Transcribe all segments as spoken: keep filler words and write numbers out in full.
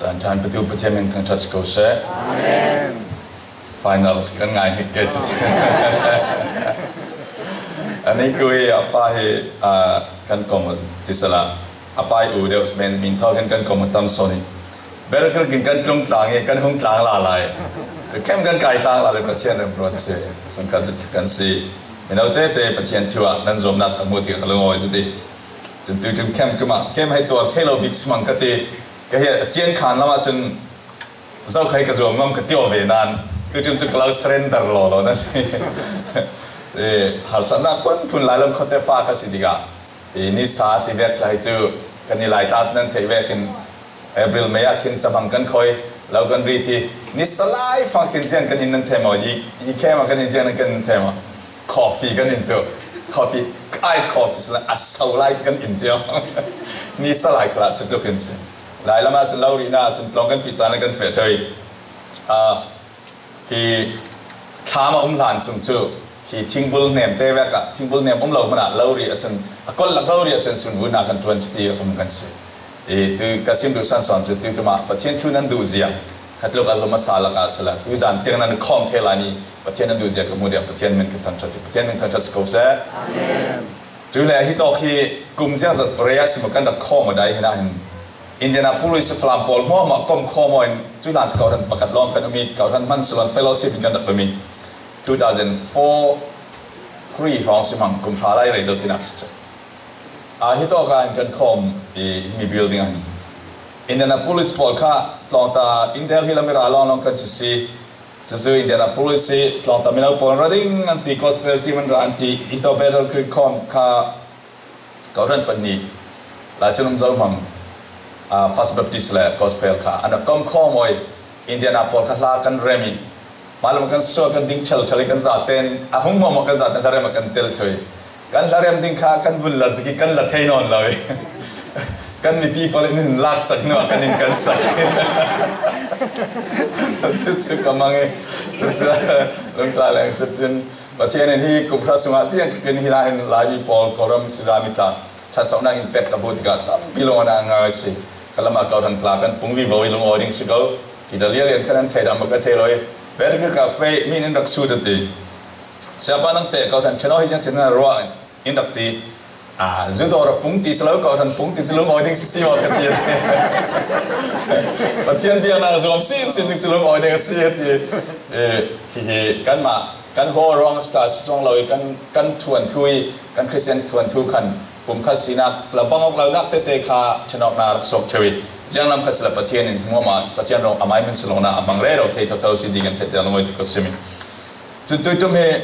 Tan chan patu Pathian min thangthat si ko seh. Amen. Final kan ngai hi ke chi. Ani kui apa hi, ah, kan kong ti sala. Apa hi u deu men min thok kan kan kong tam soni. Ber kan kin kan tlung tlang e, kan hung tlang la lai. Chu kem kan kai tlang la le Pathian rem prot se. Sun kan kan si. Minau te te Pathian thua nan zom nat amu ti ka lungo isi ti. Chun tu tum kem tuma kem hai tua thelo bik smang ka ti. Ka hi a chian khan lama chun zau khai ka zuam ngam ka tio ve nan. Tu tum chu kalau surrender lo lo nan. Eh, harsatna kun phun lai lam khote fa ka si diga. Eh, ni sa ti vek lai chu ka ni lai tlang chu nan thei vek in April, May a khin chabang kan khoi lo kan ri ti. Ni sa lai fang khin ziang kan in nan thei mo. Yi, yi kem a kan in ziang nan kan in thei mo. Coffee kan in chu. Coffee, ice coffee sila a sau lai kan in chu. Ni sa lai khala chu tu kan si. Lai lama chu lo ri na chu tlong kan pi chan kan fe thoi. Ah, hi thlam a um hlan chung chu hi thingbul hnem te vek a, thingbul hnem um lo hmana lo ri a chun a kol lak lo ri a chun sun vuna kan tuan chu ti um kan si. I tu ka sim du san son chu tu tuma Pathian thu nan du zia. Khat lo ka lo ma sa la ka sala. Tu zan tiang nan khom the la ni Pathian nan du zia ka mu dia Pathian min ka thangthat si. Pathian min thangthat si ko seh. Amen. Chu le hi tawk hi kum ziang zat rea sim kan rak khawm a dai hina hin Indianapolis falam pawl hmawh hmawh kom khawm aw in chu hlan chu kau hran pakhat lawng kan um i kau hran hman salon fellowship in kan rak um i two thousand four three hrawng sim hang kum hra lai rei zo tinak si chu. A hi tawk a in kan khawm i himi building a hin Indianapolis pawl kha tlawngta in Delhi lam i ra lawng lawng kan sisi. Cucu Indianapolis i tlawngta mino pawl ra ding an ti, gospel team an ra an ti, i tawh Battle Creek khawm kha kau hran pahnih lai cun um zo hmang, ah, First Baptist le gospel kha an rak kom khawm aw i Indiana pawl kha hla kan rem i, mah lam kan sual kan ding ṭhelṭhel i kan zaten, a hung hmawhmawh kan zaten hla rem a kan tel thluh i, kan hla rem ding kha kan vun la zik i kan la thei nawn lo i, kan mipi pawl in in laksak hnuah kan in kan sak. Cucu ka mang i, cucu lungtla leng cutin Pathian in hi kum hra sungah ziang ka kin hi nain Laimi pawl Kawlram si Laimi tla ṭhansauhnak in pek ka hmuh tikah tampi lawng a ngai a si. Ka lamah Kawlram tla kan pung vivo i lungawi ding si ko. Hi da lialian khan an thei dah maw ka thei lo i, Bethel ka fei mi in rak sut a ti. Siapa nangte Kawlram ṭhen aw hi ziang ṭhen na ruah in rak ti. Ah, zu dawr a pung ti si lo, Kawlram pung ti cu lungawi ding si si maw ka ti a ti. Pathian biaknak zuam sinsin ding cu lungawi ding a si a ti. Eh, hi hi kanmah kan haw ruang ta si cuang lo i kan, kan thuanthu i kan Khristian thuanthu khan pumkhat sinak la bang awk lonak tete kha ṭhenawknak rak suak ṭheu i zianglam kha sila Pathian in hmuahmah Pathian rawng amai min si lawngnak a mang rero thei thotho si ti kan theih tiang lungawi ti ko simi. Cun tuiṭum hi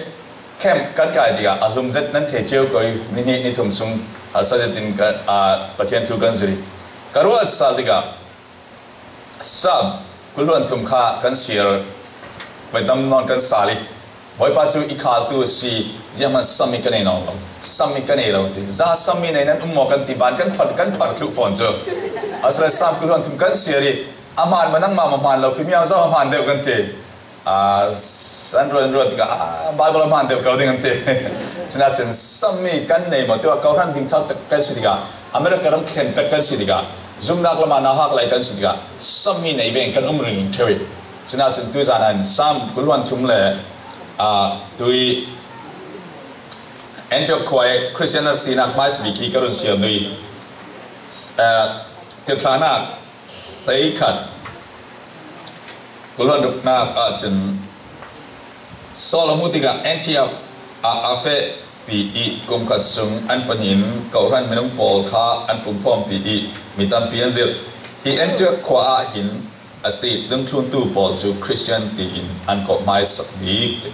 Camp kan kai tikah a hlum zet nan thei cio ko i, ni hnih ni thum sung harsa zetin kan, aa, Pathian thu kan zir i, ka ruat sal tikah Sam kul hluan thum kha kan siar, voidam nawn kan sal i, Bawipa cu i khaltu a si, ziahman sam i ka nei nawn lo, sam i ka nei lo ti, za sam i nei nan um maw kan ti ban kan phar, kan phar thluh fawn cu. Asile Sam kul hluan thum kan siar i, a hmaan maw nangmah maw hmaan lo khi miang zo a hmaan deuh kan ti. Aa, an ruat, an ruat tikah, aa, Baibal a hmaan deuh ko ding an ti. Sinah cun sammi kan nei maw tiah Kawlram dingthar tak kan si tikah, America ram thlen pek kan si tikah, zumnak lamah nauhak lei kan si tikah, sammi nei veng kan um ringring ṭheu i. Sinah cun tuzan ah hin Sam kul hluan thum le, aa, tui Antioch khua i Khristian rak tinak hmaisabik hi ka run siam duh i, aa, tirhthlah hnak Hleikhat kul hluan ruknak ahcun Saul a hmuh tikah Antioch ah a fehpi i kum khat sung an pahnih in Kawlram minung pawl kha an pumkhawmpi i mi tampi an zirh. Hi Antioch khua ah hin a si dungthluntu pawl cu Khristian tiin an kawh hmaisak bik.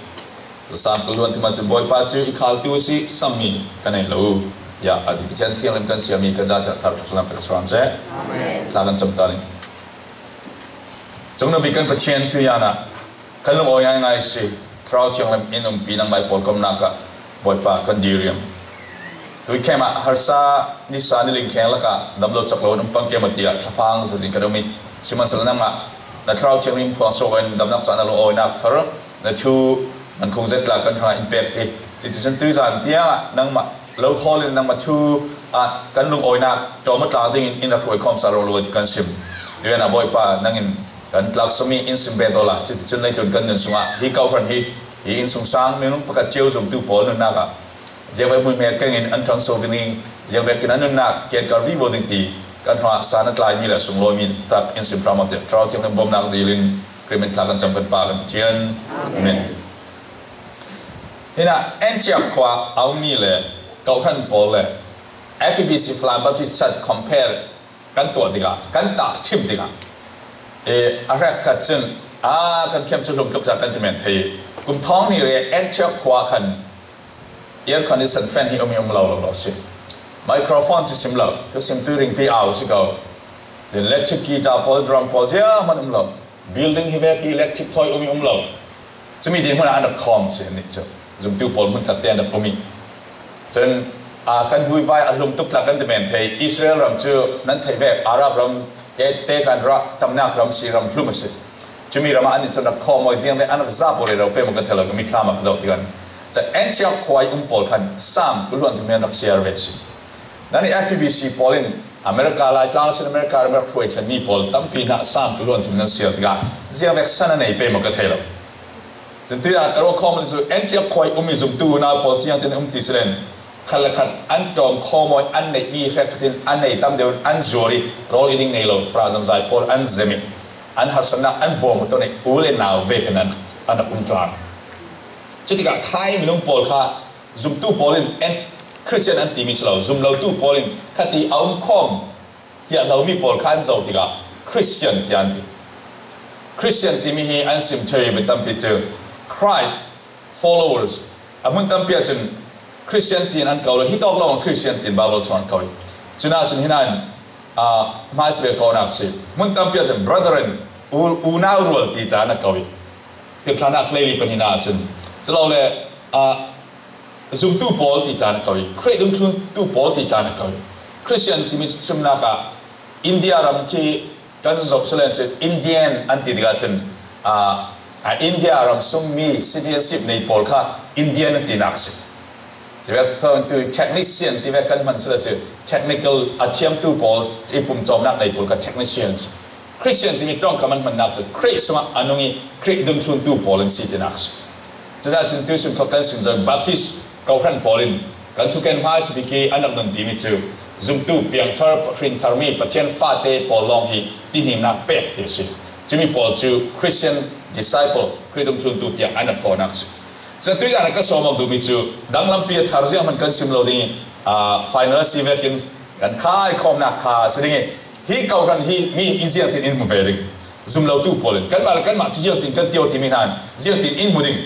Sam kul hluan thum ah cun Bawipa cu i khaltu a si, sammi ka nei lo, tiah a ti. Pathian thianghlim kan siami kan za thar thar thar pek sawm seh. Amen. Thla kan cam ta ning. Cungnupi kan Pathian tuian ah kan lungawi ngaingai si. Thlarau thianghlim in umpi nangmai pawl komnak ah Bawipa kan diriam. Tui khem ah harsa nisa niling kheng lakah dam lo cak lo in um pang ke maw tiah thlaphang zetin kan um i, sihmanhsehlaw nangmah na thlarau thianghlim phuang suak in damnak caan na lungawinak thar na thu nan khung zet tla kan hrangah in pek i, cuticun tuizan tiangah nangmah lo hawl in nangmah thu ah kan lungawinak ṭawm a tlang dingin in rak hruai khawm sal rawh lo ti kan sim. Tuiah Bawipa nangin kan tlak sawm i in sim ve tawh la, cuticun leitlun kan nun sungah hi kawhhran hi, hi innsungsang minung pakhat cio zumtu pawl nunnak ah ziangvek hmuihmel kengin an ṭhangso ding i, ziangvekin an nunnak kiankar vivo ding ti kan hruah sa na tlaimi le sunglawimi tak in sim hram awte, Thlarau Thianghlim bawmnak dilin Khrih min thla kan cam kan Pa kan Pathian. Amen. Hinah Antioch khua a ummi le kawhhran pawl le F E B C, Falam Baptist Church, compare kan tuah tikah, kan tahṭhim tikah, e, a hrekkhat cun, a, kan khiam cu hlum tluk tak kan ti men thei. Kum thawng hnih re Antioch khua khan air condition fan hi um i um lo lo lo si. Microphone si sim lo, thusimtu ringpi au si ko. Cun electric guitar pawl, drum pawl ziahman um lo. Building hi vek i electric thawi um i um lo. Cumi dinhmun ah an rak khawm si nih cu. Zumtu pawl hmunkhat te an rak um i. Cun, aa, kan vuivai a hlum tuk tla kan ti men thei. Israel ram cu nan theih vek, Arab ram te, te kan rah tamnak ram si, ram hlum a si. Cumi ram ah an nih cun rak khawm awi ziang ve, an rak za pawl rero pei maw ka thei lo, ka mitthlam ah ka zoh tikah. Cun Antioch khua i um pawl khan Sam kuluan thum an rak siar ve si. Nan i F E B C pawl in America, Laitlang sin America ram rak hruai thlenmi pawl tampi hna Sam kuluan thum nan siar tikah ziang vek san a nei pei maw ka thei lo. Cun tuiah ka ruah khawm cu Antioch khua i ummi zumtu unau pawl ziangtin um ti si len, khat le khat an ṭawm khawm awi an neihmi hrekkhat in an nei tam deuh in an zuar i rawl i ding nei lo, fra zanzai pawl an zem i an harsatnak an bawm ton i u le nau vekin an, an rak um tlar. Cutikah khai minung pawl kha zumtu pawl in an, Christian an timi si lo, zum lotu pawl in khati a um khawm hiah hlomi pawl kha an zoh tikah Christian tiah an ti. Christian timi hi an sim ṭheu i mi tampi cu Christ followers. A hmun tampi ahcun Christian tiin an ko lo, hi tawk lo Christian tiin Bible sung an ko i. Cun ahcun hinan, aa, hmaisa ve ko nak si. Hmun tampi ahcun brethren, u, unau rual ti tla an ko i. Tirhthlah nak leili pahnih ahcun. Culole, aa, zumtu pawl ti tla an ko i. Khrih dungthluntu pawl ti tla an ko i. Christian timi cu chimnak ah India ram khi kan zoh si len si, Indian an ti tikah cun, aa, a India ram sungmi citizenship nei pawl kha Indian an tinak si. Civek tu technician tivek kan hman si le si, technical a thiamtu pawl i pumcawmnak nei pawl kha technician si. Christian timi ṭongkam an hmannak cu Khrih sungah a nung i Khrih dungthluntu pawl an si tinak si. Cucaah cun tuisun kha kan sim zo Baptist kawhhran pawl in kan thuken hmai sibik i an rak nun timi cu zumtu piangthar, hrin tharmi Pathian fate pawl lawng hi tihnimnak pek ti a si. Cumi pawl cu Christian disciple, Khrih dungthluntu tiah an rak kawhnak a si. Cun tuiah ka sawm awk duhmi cu dang lampi a thar zianghman kan sim lo ding i, aa, final a si vekin kan khai khawmnak kha a si ding i, hi kawhhran hi mi in ziangtin in hmu ve ding. Zum lotu pawl in kanmah le kanmah cu ziangtin kan tio timi hna in ziangtin in hmu ding.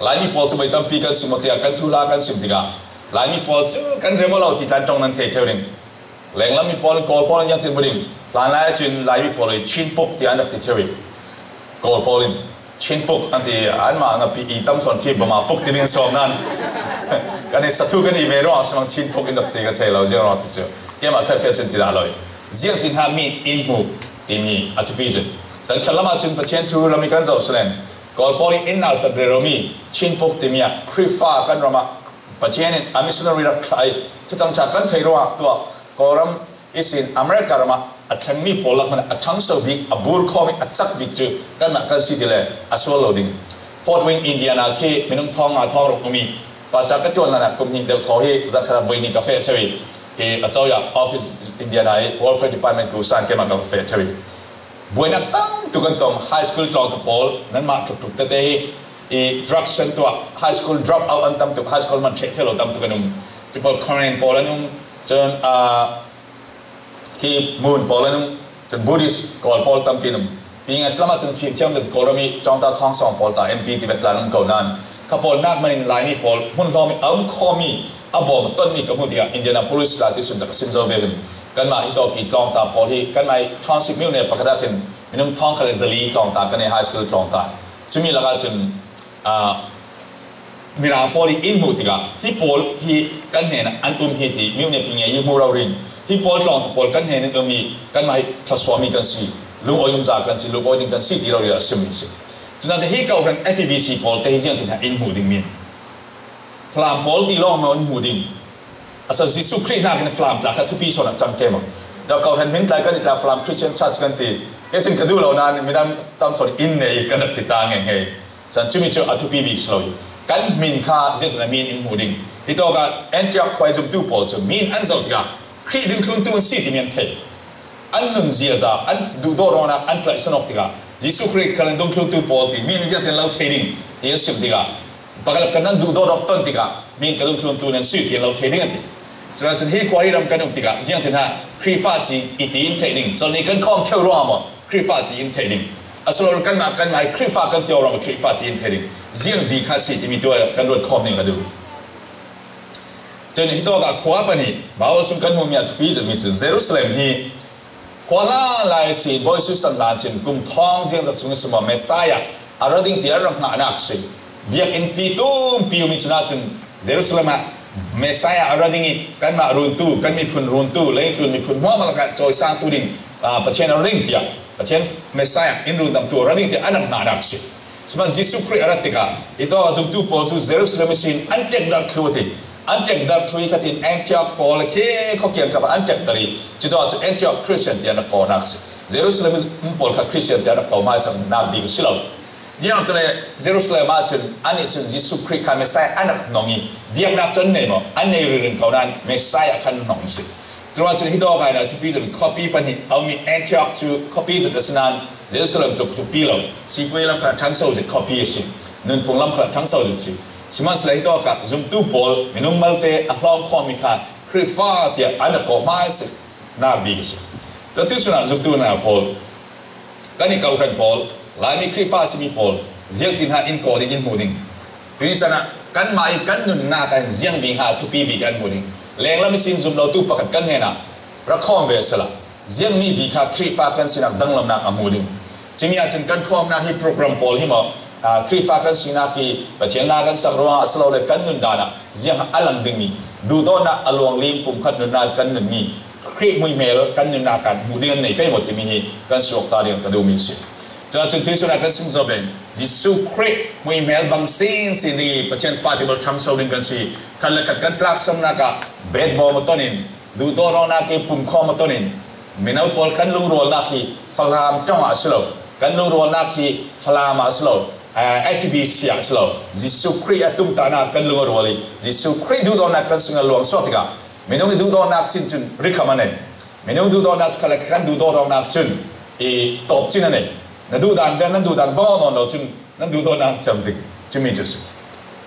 Laimi pawl cu bei tampi kan sim awk tiah kan thuhla kan sim tikah Laimi pawl cu kan rem aw lo ti tla ṭong nan thei ṭheu ding. Lenglam mi pawl in Kawl pawl in ziangtin hmu ding. Hlanlai ahcun Laimi pawl i Chinpuk tiah an rak ti ṭheu i Kawl pawl in Chinpuk an ti, anmah ngapi i tam sawn khi Bama puk ti ding sawm nan kan i sathu kan i ve ruang a si mang Chinpuk in rak ti ka thei lo ziang ruang ti cu keimah khat khat sin ti dah lo i ziangtin hna mi in hmu timi a thupi cun. Cun khat lam ahcun Pathian thu lam i kan zoh si len Kawl pawl i in nautat rero mi Chinpuk timi ah Khrihfa kan ram ah Pathian in a missionary rak thlai thutang ṭha kan thei ruangah tuah Kawlram ihsin America ram ah a thlengmi pawl lak hmanh a ṭhangso bik, a bur khawm i a cak bik cu kanmah kan si ti le a sual lo ding. Fort Wayne, Indiana khi minung thawng nga thawng ruk um i pastor ka ṭuan hlan ah kum hnih deuh thaw hi zarhkhat ah voi hnih ka feh ṭheu i khi a co ya office Indiana i welfare department ka usan keimah ka feh ṭheu i buainak tam tuk an tong, high school tlawngtu pawl, nanmah tluktluk tete hi, i drugs an tuah, high school drop out an tam tuk, high school man ṭheh thei lo tam tuk an um. Cu pawl Korean pawl an um, cun, aa, khi Mun pawl an um, cun Buddhist Kawl pawl tampi an um. Pingat lam ah cun fimthiam zet Kawlram i tlawngta thawngsawng pawl ta M P ti vet tla an um ko nain, kha pawl nak manin Laimi pawl hmun hlawm i a um khawmi a bawm tonmi ka hmuh tikah Indianapolis tla ti sun tak a sim zo ve in kanmah hi tawpi tlawngta pawl hi kanmah i township myone pakhat ah khin minung thawngkhat le zali tlawngta kan i high school tlawngta. Cumi lakah cun, aa, Mirang pawl i in hmuh tikah hi pawl hi kan hnenah an um hi ti myone pinge hi hmu rori in hi pawl tlawngta pawl kan hnen in um i kanmah hi thluasuahmi kan si, lungawi umza kan si, lungawi ding kan si ti rori a simmi si. Cunain hi kawhhran F E B C pawl te hi ziangtin ah in hmuh dingmi Falam pawl ti lawng maw in hmuh ding? A sa Jesuh Khrih hnakin Falam tla kha thupi sawn a cang ke maw? Tua kohhran hmin tlai kan i tla Falam Christian Church kan ti. Kei cin ka duh lo nan midang tam sawn in nei kan rak ti ta ngei ngei. San cumi cu a thupi bik si lo. Kan hmin kha ziahna min in hmu ding. Hi tawk ah Antioch khuai zumtu pawl cu min an zoh tikah Khrih dungthluntu an si timi an theih. An nun ziaza, an duhdawt ruangnak an tlaihsan awk tikah Jesuh Khrih kan dungthluntu pawl ti min ziahtin lo thei ding ti an sim tikah pakhat kan nan duhdawt awk ton tikah min ka dungthluntu nan si ti an lo thei ding a ti. Cuan cun hi khua hi ram kan um tikah ziangtin ha Khrihfa si i ti in theih ding, cun i kan khawm theu ruang maw Khrihfa ti in theih ding. A si lo kanmah kanmah hi Khrihfa kan ti ruang Khrihfa ti in theih ding. Ziang bik kha si timi tu kan ruat khawm ding a duh. Cun hi tawk ah khua pahnih Baibal sung kan hmuhmi a thupi zet mi cu Jerusalem hi khua hla lai si, Bawi Jesuh san hlan cin kum thawng ziangzat sung si maw Messiah a ra ding ti a rak hngahnak si. Biakinn pi tumpi umi cun ahcun Jerusalem ah Messiah a ra ding i kanmah runtu, kan miphun runtu, leitlun miphun hmuahhmuah lakah cawisangtu ding, aa, Pathian a ra ding tiah Pathian Messiah in rundamtu a ra ding tiah a rak hngahnak si. Sima Jesuh Khrih a rat tikah i tawk a zumtu pawl cu Jerusalem ihsin an ṭekdarh thlu a ti. An ṭekdarh thlu i khatin Antioch pawl khi khuakiang kha an ṭekdarh i, cutu ahcun Antioch Christian tiah na kawhnak si. Jerusalem pawl kha Christian tiah na kawh hmaisaknak bik a si lo. Ziangah tile Jerusalem ahcun annih cun Jesuh Khrih kha Messiah an rak hnong i, biaknak cu an nei maw? An nei ringring ko nain Messiah khan hnong si. Curuangah cun hi dawh ngainah thupi zet khuapi pahnih a ummi Antioch cu khuapi zet a si nain Jerusalem tluk thupi lo, Sipuai lam kha ṭhangso zet khuapi a si, nunphung lam kha ṭhangso zet si. Sihmanhsehlaw hi dawh kha zumtu pawl minung malte a hlawm khawhmi kha Khrihfa tiah an rak kawh hmaisaknak bik a si. Cuti cunah zumtu hna pawl, kan i kohhran pawl, Laimi Khrihfa a simi pawl, ziangtin ha in kawh ding in hmu ding. Tuni chan ah kanmah i kan nunnak ah hin ziang bik ha thupi bik an hmu ding. Lenglam ihsin zum lotu pakhat kan hnenah rak khawm ve sehla, ziangmi bik ha Khrihfa kan sinak danglamnak a hmu ding. Cumi ahcun kan khawmnak hi program pawl hi maw, aa, Khrihfa kan sinak hi Pathian la kan sak ruangah a si lo le kan nundan ah ziang a lang dingmi, duhdawtnak a luanglim pumkhat nunnak kan nunmi, Khrih muihmel kan nunnak ah hmuh ding an nei pei maw timi hi kan suak ta ding ka duhmi a si. Cuahcun tuihsun ah kan sim zo ve. Jesuh Khrih muihmel bang sinsin ding i Pathian fa ti bal ṭhangso ding kan si. Khat le khat kan tlaksamnak ah bet bawm a ton in, duhdawt awknak i pumkhawm a ton in, mino pawl kan lungrualnak hi Falam ṭong ah a si lo, kan lungrualnak hi Falam ah a si lo, eh, F B C ah a si lo. Jesuh Khrih a tumtahnak kan lung a rual i, Jesuh Khrih duhdawtnak kan sungah luang suak tikah, minung i duhdawtnak cin cun rikham a nei. Minung duhdawtnak cu khat le khat kan duhdawt awknak cun i tawpcin a nei. Na duhdan ve, nan duhdan bang awk nawn lo cun nan duhdawtnak cam ding. Cumi cu si.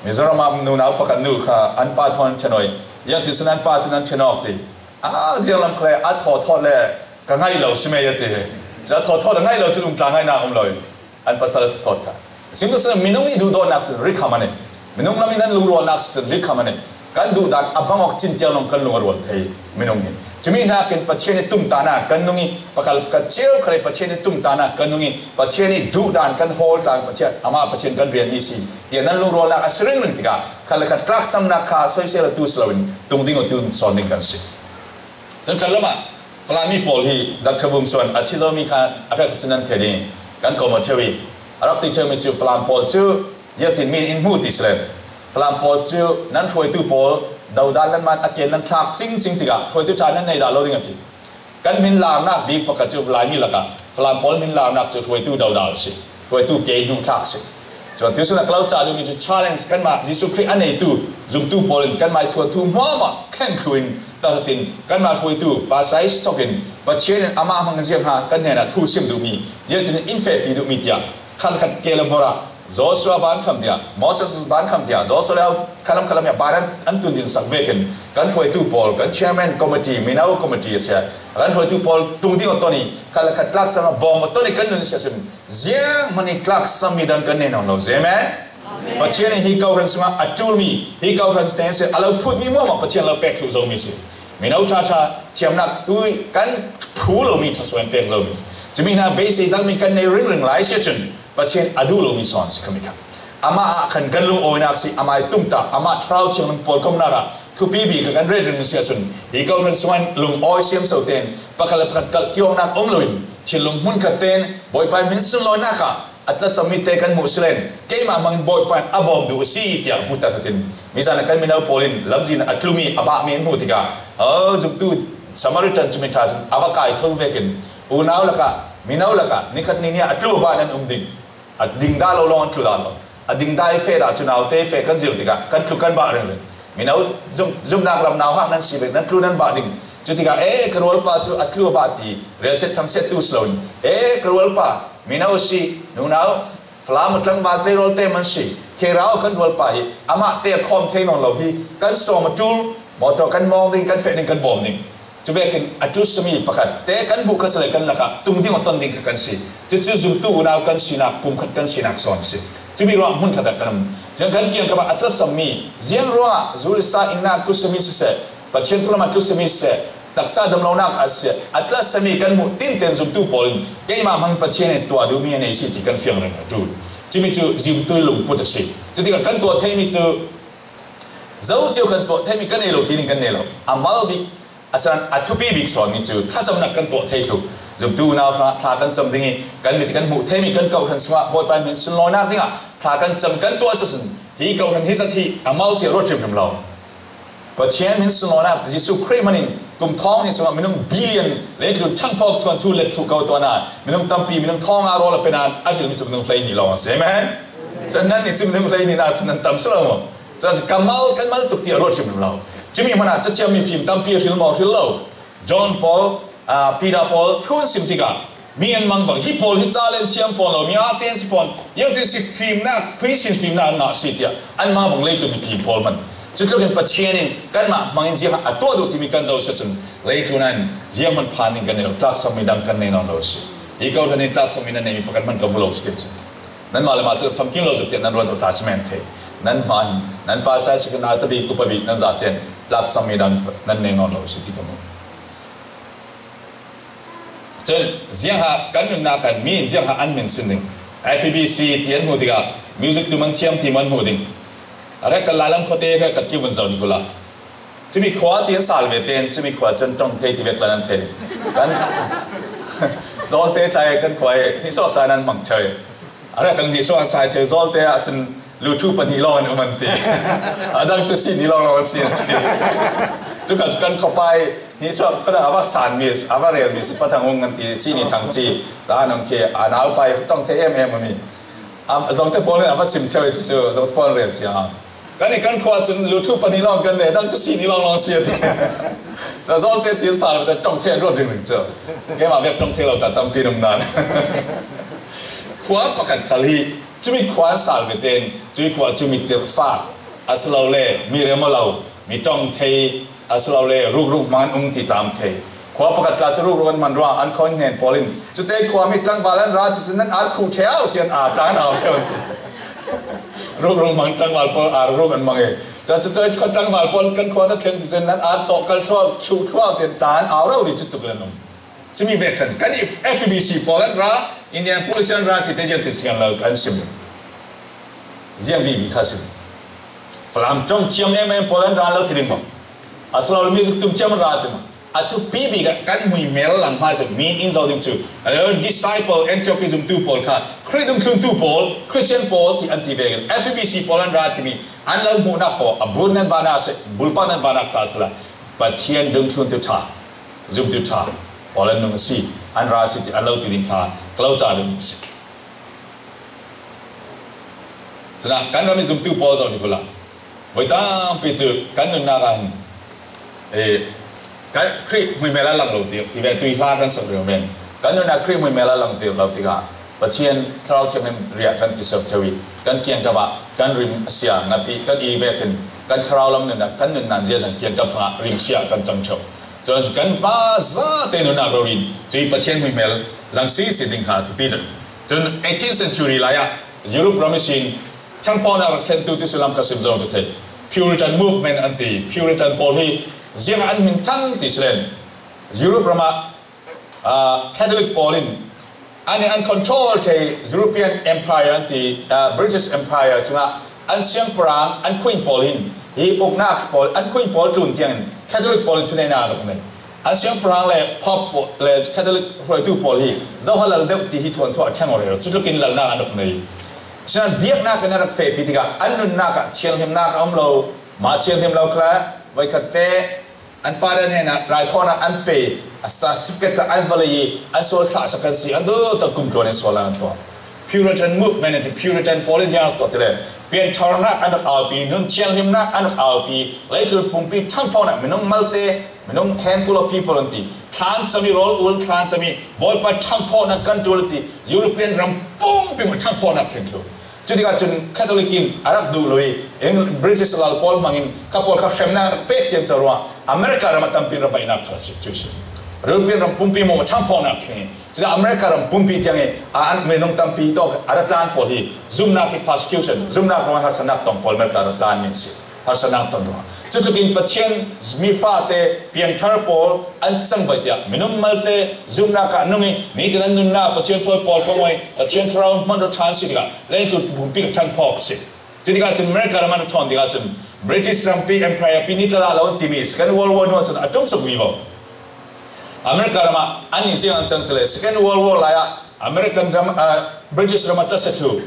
Mizoram ah nunau pakhat nu kha an pa thawn an ṭhen awk i, ziangtin sin an pa cun an ṭhen awk ti. A zianglam kha le a thawthawt le ka ngaih lo si mei a ti. Cu a thawthawt a ngaih lo cun um tla ngaihnak um lo i. An pasal a thawt kha. Singtu sin minung i duhdawtnak cun rikham a nei. Minung lam in an lungrualnak cun rikham a nei. Kan duhdan a bang awk cin tiang lawng kan lung a rual thei minung hi. Cumi hnakin Pathian i tumtahnak kan nung i, pakhat ka cio kha le Pathian i tumtahnak kan nung i, Pathian i duhdan kan hawl tlang Pathian, amah Pathian kan rianmi si. Tiah nan lungrualnak a si ringring tikah khat le khat tlaksamnak kha soisel a tu si loin tung ding a tu sawn ding kan si. Cun kan lam ah Falam mi pawl hi Doctor Vum Suan a thi zomi kha a hrekkhat cun nan thei ding kan ko maw ṭheu i, a rak ti ṭheumi cu Falam pawl cu ziangtin mi in hmuh ti si le, Falam pawl cu nan hruaitu pawl dodal nan man a ken nan thlak cingcing tikah hruaitu ṭha nan nei dah lo ding a ti. Kan hmin larnak bik pakhat cu Falam mi lakah Falam pawl hmin larnak cu hruaitu dodal si. Hruaitu ke duhthlak si. Cun tuihsun a ka lo cah duhmi cu challenge kanmah Jesuh Khrih a neitu zumtu pawl in kanmah i thuanthu hmuahhmuah thleng thlu in tahratin kanmah hruaitu pastor thawk in Pathian in amah hmang ziang ha kan hnenah thu sim duhmi, ziangtin in fehpi duhmi tiah khat khat ke le vorah Joshua Ban Kham tiah, Moses Ban Kham tiah, Joshua le khalam khalam ah ban an, an tun din sak vekin kan hruaitu pawl, kan chairman committee, mino committee a si, kan hruaitu pawl tung ding a ton i khat le khat tlaksam a bawm a ton i kan nun si ahcun, zianghman in tlaksammi dang kan nei nawn lo. Amen. Amen. Pathian in hi kohhran sungah a ṭulmi, hi kohhran tein si a lo phutmi hmuahhmuah Pathian lo pek thluh zomi si. Mino ṭhaṭha thiamnak tu kan phu lomi thluasuah in pek zomi si. Cumi hna beisei dangmi kan nei ringring lai si ahcun Pathian a duh lomi sawn si khami kha. Amah ah khan kan lungawinak si, amah i tumtah, amah Thlarau Thianghlim pawlkomnak ah thupi bik kan ret ringring si ahcun hi kohhran sungah lungawi siamso tein pakhat le pakhat kalh kiawknak um loin thinlung hmunkhat tein Bawipa hmin sunlawinak ah a tlasammi te kan hmuh si len, keimah hmangin Bawipa in a bawm duh a si tiah hmuhter khatin, mizan ah kan mino pawl in lamzin a tlumi a bahmi an hmuh tikah, aw, zumtu Samaritan cu mi ṭha cun a va kai kho vekin unau lakah, mino lakah, nikhat ni nih a tlu a bah nan um ding. A ding dah lo lawng an tlu dah lo. A ding dah i feh dah cu naute i feh kan zir tikah kan tlu kan bah ringring. Mino zumh, zumhnak lam nauhak nan si vek, nan tlu nan bah ding. Cu tikah, "E, ka rualpa cu a tlu a bah," ti, relsiat thangsiat tu si loin, "E, ka rualpa, mino a si, nunau, Falam a tlangval tleirawl te man si, thei rau kan rualpa hi, amah te a khawm thei nawn lo hi, kan sawm a ṭul, motor kan mawng ding, kan feh ding, kan bawm ding." Cu vekin a tlusami pakhat te kan hmuh kha si le kan lakah tung ding a ton ding kha kan si. Cucu zumtu unau kan sinak, pumkhat kan sinak sawn a si. Cumi ruah hmunkhat ah kan um. Ziang kan kiangkap ah a tlasammi, ziang ruangah zu le sa innak tlusami siseh, Pathian thluachuah tlusami siseh, taksa damlonak a si, a tlasami kan hmuh tinten zumtu pawl in keimah hmang Pathian in tuah duhmi a nei si ti kan fiang reng a ṭul. Cumi cu zumtu lungput a si. Cutikah kan tuah theimi cu zo cio kan tuah theimi kan nei lo tining kan nei lo. A mal bik, a san a thupi bik sawnmi cu thlacamnak kan tuah thei thluh. Zumtu unau hna thla kan cam ding i kan mit kan hmuh theimi kan kawhhran sungah Bawipa hmin sunlawinak dingah thla kan cam kan tuah a si. Hi kawhhran hi zat hi a mal tiah ruat hrimhrim lo. Pathian hmin sunlawinak Jesuh Khrih hmanin kum thawng hnih sungah minung billion leitlun ṭhangphawk thuanthu let thluh ko tuah nain minung tampi, minung thawng ah rawl a pe nain a hrilmi cu minung hleihnih lawng a si. Amen. Cun nannih cu minung hleihnih nain cun nan tam si lo maw? Cun ka mal, kan mal tuk tiah ruat hrimhrim lo. Cumi hmanah Cathiam mifim tampi a hril maw? Hril lo. John pawl, aa, Peter pawl thu an sim tikah mi an mang bang, "Hi pawl hi ca le an thiam fawn lo, mi aa tein si fawn, ziangtin si fimnak, Khrih sin fimnak an ngah si," tiah anmah bang leitlun mifim pawl hman. Cutlukin Pathian in kanmah hmangin ziang a tuah duh timi kan zoh si ahcun leitlun ah ziang hman phan ding kan nei lo, tlaksammi dang kan nei nawn lo a si. Hi kawhhran in tlaksammi nan neimi pakhat hman ka hmu lo si ti cu. Nanmah le mah cu famkim lo zat tiah nan ruat awk ta si men thei. Nan hman, nan pastor si kan nau tabik, upa bik nan zate in tlaksammi dang nan nei nawn lo si ti ka hmu. Cun ziangha kan nunnak khan mi in ziangha an hmin sin ding. F E B C ti an hmuh tikah music tu man thiam ti man hmuh ding. A rek kan lalam khuate hre khat ki vun zoh ning ula. Cumi khua ti an sal ve tein cumi khua cun ṭong thei ti vek lan an thei. Kan zawlte tlai kan khua hi nisuah sa nan hmang thei. A rek kan nisuah an sai thei zawlte ah cun lu ṭhu pahnih lawng an um an ti. A dang cu si ni lawng lawng an si an ti. Cuka cu kan khuapai nisuah kan a va san mi, a va rel mi si pathang ung an ti si ni thang ci. Dah nong khi a nau pai ṭong thei em em a mi. A zawngte pawl in a va sim thei cu cu zawngte pawl an rel cia. Kan i kan khua cun lu ṭhu pahnih lawng kan nei, dang cu si ni lawng lawng si a ti. Cu zawngte tin sal ve ṭong thei an ruat ringring cu. Keimah vek ṭong thei lo ta tampi an um nan. Khua pakhat khal hi, cumi khua an sal ve tein, cumi khua cu mi tirhfak, asilole mi rem aw lo, mi ṭong thei, asilole rukruk hmang an um ti tlam thei. Khua pakhat tla cu rukruk an hman ruang an khawn hnen pawl in, "Cute khua mi tlangval an ra ti cun nan ar khuh ṭheu," tiah an ar tla an au ṭheu an ti. Rukruk hmang tlangval pawl ar ruk an hmang i, "Cun cute khua tlangval pawl kan khua na thleng ti cun nan ar tawh kal thluah, thluh thluah," tiah tla an au rori cu tuk in an um. Cumi vek khan kan i F E B C pawl an ra, Indian Police an ra ti te ziang ti si kan lo kan sim. Ziang vivi kha si. Falam ṭong thiam em em pawl an ra lo ti ding maw? Asilole music tum thiam an ra ti maw? A thupi bik ah kan hmuihmel lang hma cu mi in zoh ding cu, a disciple, Antioch i zumtu pawl kha Khrih dungthluntu pawl, Christian pawl ti an ti vekin F E B C pawl an ra timi an lo hmuhnak pawl a bul nan vanah a si, bulpa nan vanah kha a si lai. Pathian dungthluntu ṭha, zumtu ṭha pawl an nung a si, an ra a si ti an lo ti ding kha ka lo ca ding a si. Cun ah kan ram i zumtu pawl zoh ning ula. Voi tampi cu kan nunnak ah hin, eh, kan Khrih hmuihmel a lang lo ti, ti ve tui hla kan sak reng men. Kan nunnak Khrih hmuihmel a lang ti lo tikah Pathian Thlarau Thianghlim riah kan ti ser theu i kan kiangkap ah kan rim a sia ngapi kan i vekin kan thlarau lam nunnak kan nunnak ziazang kiangkap hrangah rim sia kan cang theu. Cun kan pa zate nunnak rori in cui Pathian hmuihmel lang si si ding kha thupi zet. Cun eighteenth century lai ah Europe ram ihsin ṭhangphonak rak thlentu ti si lam ka sim zong ka thei. Puritan movement an ti. Puritan pawl hi ziangah an hmin thang ti si len Europe ram ah, ah, Catholic pawl in an, an control thei European Empire an ti, ah, British Empire sungah an siangpahrang, an queen pawl hin hi uknak pawl, an queen pawl tlun tiangin Catholic pawl in thuneihnak a rak nei. An siangpahrang le Pope pawl le Catholic hruaitu pawl hi zohhalal deuh ti hi thuanthu a thleng aw rero. Cutlukin lalnak an rak nei. Sinan biaknak in a rak fehpi tikah an nunnak ah thianghlimnak a um lo. Mah thianghlim lo kha voikhat te An father hnenah raithawnna an pe, a certificate an va lei i an sual thlahsak kan si, an duh tak kum tluan in sual an tuah. Puritan movement an ti, Puritan pawl in ziang tuah ti le, piantharnak an rak aupi, nun thianghlimnak an rak aupi, leitlun pumpi ṭhangphawknak, minung malte, minung handful of people an ti, thlan cami rawl ul, thlan cami Bawipa ṭhangphawknak kan ṭul ti, European ram pumpi ṭhangphawknak ṭhingthlu. Cutikah cun Catholic in a rak duh lo i, Eng-, British lal pawl hmangin kha pawl kha hremnak rak pek ciamco ruang America ram a tampi in rak vaihnak kha a si cu si. European ram pumpi maw ṭhangphawknak tling i, cudah America ram pumpi tiang i, a, an minung tampi tawk a rak tlan pawl hi zumnak i persecution, zumnak ruang harsanak tawng pawl America rak tlan mi an si. Harsatnak ton ruang. Cutukin Pathian mi fate piangthar pawl an cangvai tiah minung malte zumnak ah nung i nitin an nunnak Pathian thawi pawl kong i Pathian thlarau hman rawt ṭhan si tikah leitlun pumpi ka ṭhangphawk si. Cutikah cun America ram an ṭhawn tikah cun British rampi Empire pi ni tla lo an timi Second World War hnu ah cun a ṭumsuk vivo. America ram ah an in ziang an cang ti le Second World War lai ah American ram, ah, British ram a tla si thlu,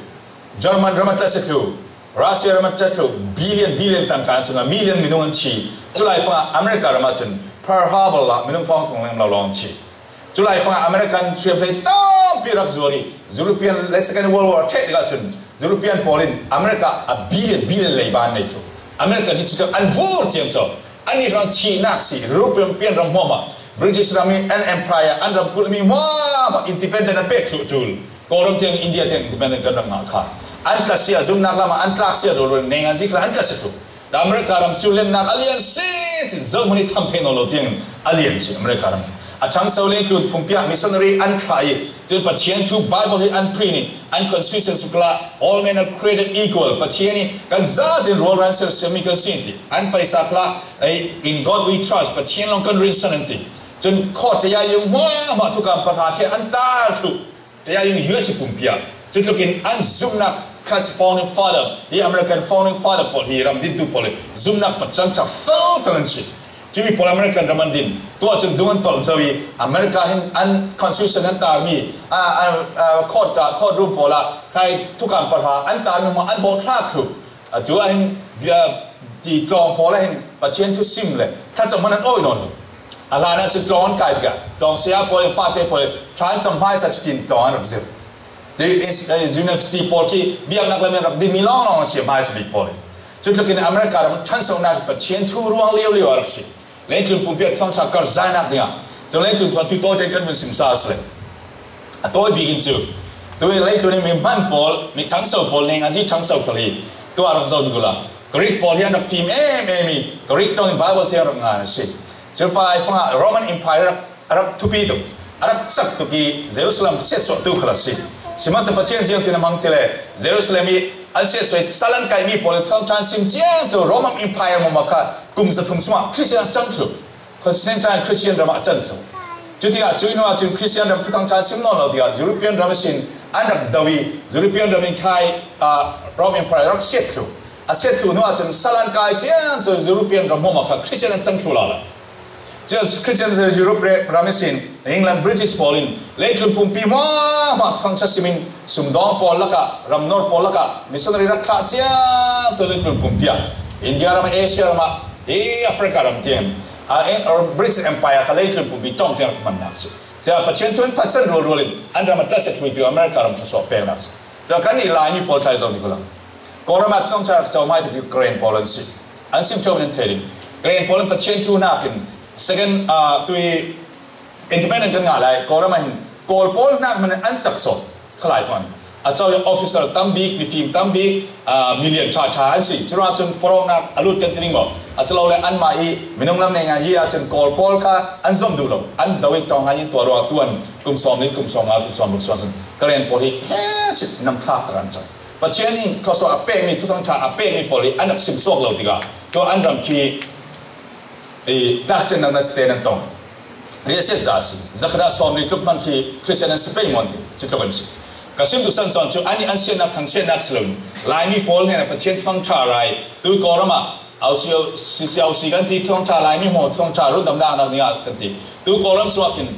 German ram a tla si thlu, Russia ram a tla thlu, billion, billion tangka an sungah million minung an thi. Culai fangah America ram ah cun Pearl Harbor ah minung thawngthawng leng lo lawng an thi. Culai fangah American hriamhrei tampi rak zuar i European le Second World War ṭheh tikah cun European pawl in America a billion, billion leiba an nei thlu. American hi cutak an vur ciamco. Annih hrang thihnak si, European pian ram hmuahhmuah, British ram i an empire, an ram kulhmi hmuahhmuah independent an pek thluh ṭul. Kawlram tiang, India tiang independent kan rak ngah kha. An tlasia zumnak lamah an tlaksia rualrual, neingan zikla an tlasia thluh. America ram cu lennak a lian si, si, zohhmanh i tham thei nawn lo tiang a lian si America ram. A ṭhangso leitlun pumpi ah missionary an thlah i, cun Pathian thu Bible hi an print i, an constitution sukla, "All men are created equal." Pathian i kan zatin rualran sersiammi kan si an ti. An paisa khla, ei, "In God we trust." Pathian lawng kan rinsan an ti. Cun court tayayung hmuahhmuah thukam pahra khi an tar thluh. Tayayung U S pumpi ah. Cutlukin an zumnak kha founding father, hi American founding father pawl hi ram dintu pawl hi zumnak pacang ṭha felfel an si. Cumi pawl American ram an din. Tuah cun dung an tolh zo i America hin an constitution an tarmi, a, a, a, court, a, court room pawl ah khai thukam pahra an tarmi hmuah an bawh thlak thluh. Atu ah hin, bia, ti tlawng pawl ah hin Pathian thu sim le thlacam hman an awi nawn lo. A hlan ah cun tlawng an kai tikah tlawng saya pawl in fate pawl in thlan cam hmaisa cutin tlawng an rak zir. Ti is, eh, university pawl khi biaknak lam in rak dinmi lawnglawng an si hmaisa bik pawl in. Cutlukin America ram ṭhansonak hi Pathian thu ruang liolio a rak si. Leitlun pumpi a thawngṭha karhzainak dingah cun leitlun thu cu tawite kan vun simsa a si le. A tawi bik in cu, tu in leitlun i mi hman pawl, mi ṭhangso pawl, neinganzi ṭhangso khal hi tuah rak zoh hnik uhla. Greek pawl hi an rak fim em em i, Greek ṭong in Bible tiang rak ngan a si. Cu fai fangah Roman Empire rak, a rak thupi tuk, a rak cak tuk i Jerusalem siatsuahtu khal a si. Sihmanhsehlaw Pathian ziangtin a hmang ti le Jerusalem i an siatsuah i sal an kaihmi pawl in thawngṭha an sim ciang cu Roman Empire hmuahhmuah kha kum zathum sungah Christian a cang thluh. Constantine Christian ram ah a can thluh. Cutikah cuih hnu ahcun Christian ram thuthang ṭha sim nawn lo tikah European ram ihsin an rak do i European ram in khai, ah, Rome Empire rak siat thluh. A siat thluh hnu ahcun sal an kai ciang cu European ram hmuahhmuah kha Christian an cang thluh lala. Cun Christian Europe ram ihsin England British pawl in leitlun pumpi hmuahhmuah thangṭhat simin sumdawng pawl lakah, ramnor pawl lakah missionary rak thlah ciang cu leitlun pumpi ah India ram, Asia ram ah, i Africa ram tiang, a, British Empire kha leitlun pumpi ṭong tiang rak hmannak si. Cia Pathian thu an phatsan rualrual in an ram a tlasia thluitu America ram thluachuah peknak si. Cia kannih Laimi pawl tlai zoh hnik uhla. Kawlram ah thawngṭha rak co hmai tu Karen pawl an si. An sim ṭheo in an thei ding. Karen pawl in Pathian thu nakin second, ah, tui independent kan ngah lai, Kawlram ah hin Kawl pawl hnak hmanh an cak sawh kha lai fang. A co i officer tam bik, mifim tam bik, ah, milian ṭha ṭha an si. Curuangah cun pawrawknak a lut kan ti ding maw? Asilole anmah i minung lam neingan yi ahcun Kawl pawl kha an zom duh lo. An do i ṭawng ngai in tuah ruangah tuan kum sawm li, kum sawm nga, kum sawm ruk suan cun Karen pawl hi he cit namthlak tak an cang. Pathian in thluachuah a pekmi, thuthang ṭha a pekmi pawl hi an rak sim suak lo tikah tua an ram khi i, tlaksinnak nasate nan tong. Riahsiat za a si. Zakhat ah sawmli tluk hmanh khi Christian an si pei maw an ti. Cutluk an si. Ka sim duhsan sawn cu an i an siatnak thangsiatnak si lo. Laimi pawl hnenah Pathian thangṭha rai. Tui Kawlram ah, au si, si, si, au si kan ti thangṭha Laimi hmuah thangṭha rundamnak nak ni ah kan ti. Tu Kawlram sungah khin